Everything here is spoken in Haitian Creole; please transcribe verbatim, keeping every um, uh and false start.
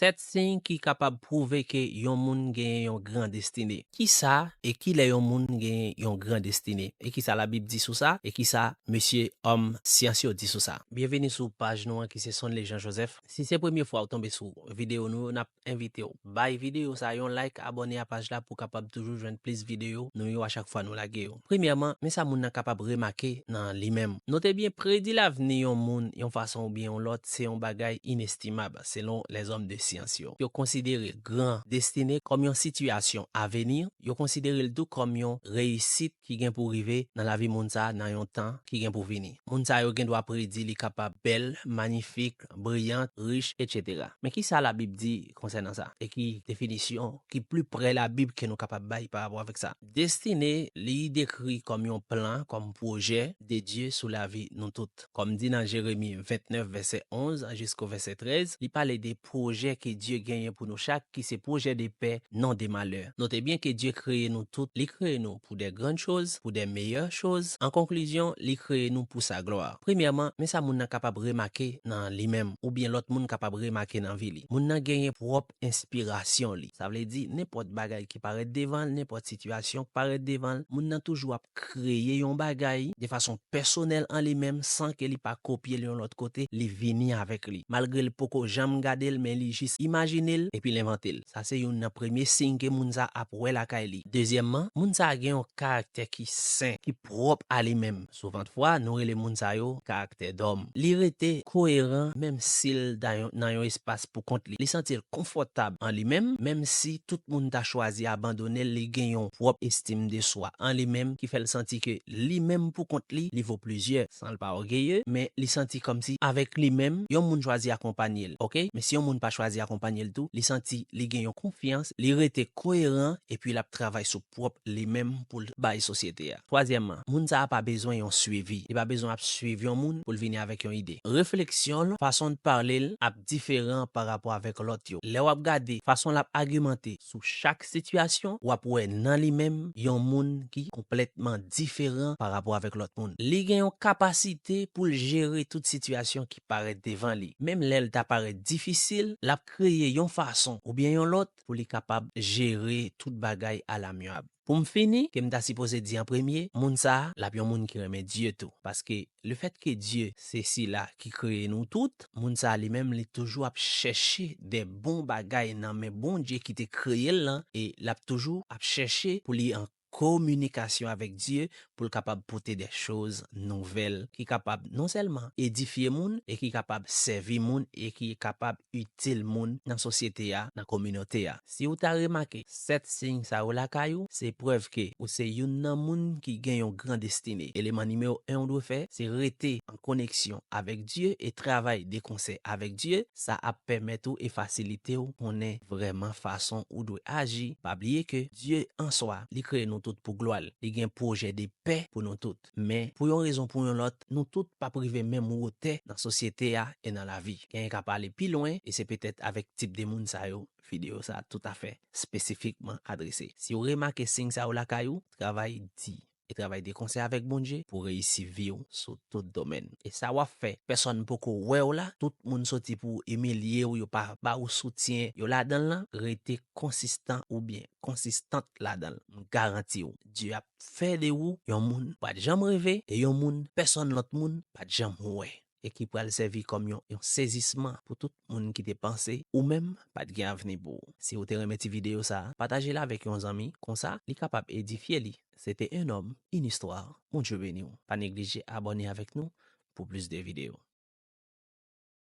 Sèt siy ki kapab pwouve ke yon moun genyen yon gran destine. Kisa e kilè yon moun genyen yon gran destine? E kisa Labib di sou sa? E kisa mesye òm syans yo di sou sa? Byenveni sou paj nou an ki se Sonley Jean Joseph. Si se premye fwa ou tonbe sou videyo nou yo, n ap envite w bay videyo sa yon like, abòne a paj la pou w kapab toujou jwenn plis videyo nou yo a chak fwa nou lage yo. Premyèman, men sa moun nan kapab remake nan li menm. Note byen, predi lavni yon moun yon fason oubyen yon lòt se yon bagay inestimab, selon lèzòm de syans yo. Yo konsidere gran destine kòm yon sitiyasyon aveni, yo konsidere l tou kòm yon reyisit ki gen pou rive nan lavi moun sa a nan yon tan ki gen pou vini. Moun sa yo gen dwa predi li kapab bèl, manifik, briyan, rich, etsetera. Men kisa Labib di konsènan sa? E ki definisyon ki pli pre Labib ke nou kapab bay pa rapò avèk sa? Destine, li dekri kòm yon plan, kòm pwojè de Dye sou lavi nou tout. Kòm di nan Jeremi vennèf, vèsè onz jisko vèsè trèz, li pale de pwojè ke Dye genyen pou nou chak, ki se pwojè de pè, non de malè. Note byen ke Dye kreye nou tout, li kreye nou pou de grann choz, pou de meyè choz. An konklizyon, li kreye nou pou sa glwa. Premyèman, men sa moun nan kapab remake nan li menm, oubyen lòt moun kapab remake nan vi li. Moun nan genyen pwòp enspirasyon li. Sa vle di, nenpòt bagay ki parèt devan l, nenpòt sitiyasyon ki parèt devan l, moun nan toujou ap kreye yon bagay de fason pèsonèl an li menm, san ke li pa kopye l yon lòt kote, li vini avèk li. Malgre l poko janm gade l, men li jis imajine l, epi l envante l. Sa se youn nan premye siy ke moun sa ap wè lakay li. Dezyèmman, moun sa gen yon karaktè ki sen, ki pwòp a li menm. Souvantfwa, nou rele moun sa yo karaktè dòm. Li rete koyeran, menm si l da yon, nan yon espas pou kont li. Li santi l konfòtab an li menm, menm si tout moun ta chwazi abandone l, li gen yon pwòp estim de swa an li menm, ki fè l santi ke li menm pou kont li, li vo plizyè, san l pa ògeye, men li santi kòmsi avèk li menm, yon moun chwazi akonpanye l, oke? Men si yon moun pa chwazi akonpanye l tou, li santi li gen yon konfyans, li rete koyeran, epi l ap travay sou pwòp li menm pou l bay sosyete a. Twazyèmman, moun sa a pa bezwen yon swivi. Li pa bezwen ap swiv yon moun pou l vini avèk yon ide. Refleksyon l, fason l pale l ap diferan pa rapò avèk lòt yo. Lè w ap gade fason l ap agimante sou chak sitiyasyon, w ap wè nan li menm yon moun ki konplètman diferan pa rapò avèk lòt moun. Li gen yon kapasite pou l jere tout sitiyasyon ki parèt devan li. Menm lè l ta parèt difisil, l ap kreye yon fason oubyen yon lòt pou li kapab jere tout bagay alamyab. Pou m fini, ke m ta sipoze di an premye, moun sa a, l ap yon moun ki renmen Dye tou. Paske lefètke Dye se sila ki kreye nou tout, moun sa a li menm, li toujou ap chèche de bon bagay nan men Bondye ki te kreye l lan, e l ap toujou ap chèche pou li an kominikasyon avèk Dye, pou l kapab pote de choz nouvèl ki kapab non sèlman edifye moun, e ki kapab sèvi moun, e ki kapab itil moun nan sosyete a, nan kominote a. Si w ta remake sèt siy sa yo lakay ou, se prèv ke ou se youn nan moun ki gen yon gran destine. Eleman nimewo en ou dwe fè, se rete an koneksyon avèk Dye e travay de konsè avèk Dye. Sa ap pèmèt ou e fasilite w konnen vrèman fason ou dwe aji. Pa bliye ke Dye an swa, li kreye nou tout pou glwa l. Li gen pwojè de pè pou nou tout. Men, pou yon rezon pou yon lòt, nou tout p ap rive menm wotè nan sosyete a e nan lavi. Genyen ka pale pi lwen, e se petèt avèk tip de moun sa yo videyo sa a toutafè espesifikman adrese. Si w remake siy sa yo lakay ou, travay di e travay de konsè avèk Bondye pou reyisi vi w sou tout domèn. E sa w ap fè, pèsòn poko wè w la, tout moun soti pou imilye w, yo pa ba w soutyen yo ladan l lan, rete konsistan oubyen konsistant ladan l. M garanti w, Dye ap fè de ou yon moun w pa t janm reve e yon moun pèsòn lòt moun pa t janm wè, e ki pral sèvi kòm yon, yon sezisman pou tout moun ki te panse ou menm pa t gen avni pou ou. Si w te renmen ti videyo sa a, pataje l avèk yon zanmi, konsa li kapab edifye li. Se te Un homme, une histoire. Bondye beni w. Pa neglije abòne avèk nou pou plis de videyo.